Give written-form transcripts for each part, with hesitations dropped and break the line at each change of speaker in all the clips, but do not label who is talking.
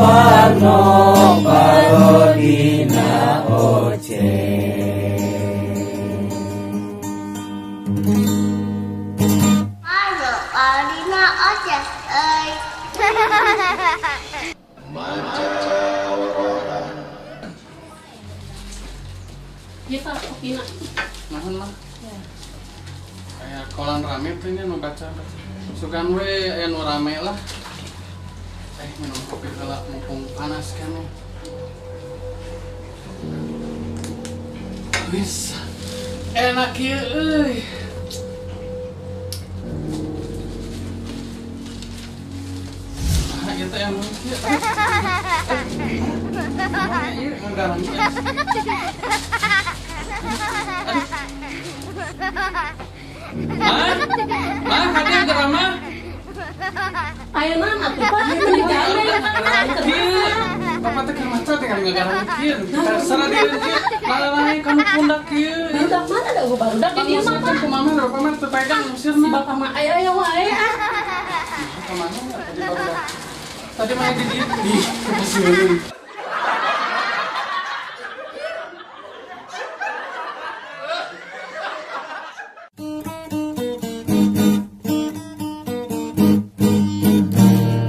Parno parodina Oceng.
Parno parodina Oceng euy.
Iya, Pak, kopina.
Naon mah? Kayak kolan rame tuh nya nu baca. Sugan we aya nu rame lah. Minum kopi heula mumpung panas kan ya. Wis. Enak ieu euy. Nah, ieu teh anu kieu. Ieu nggarang ieu. Mah, mah, hadir geura mah.
Aya naon atuh, Pak? Meuni gawe.
Kieu. Bapak teh keur maca teh kan ngagarang kieu. Terserah dia kieu. Lalalae kanu pundak kieu.
Barudak mana da eueuh barudak di dieu mah, Pak?
Kumaha bapak mah teu pegang
Si
usirna.
bapak mah aya-aya wae ah.
Kemana ya tadi barudak? Tadi mah di di.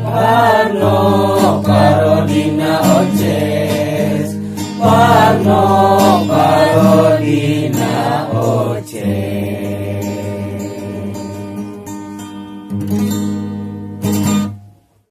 Parno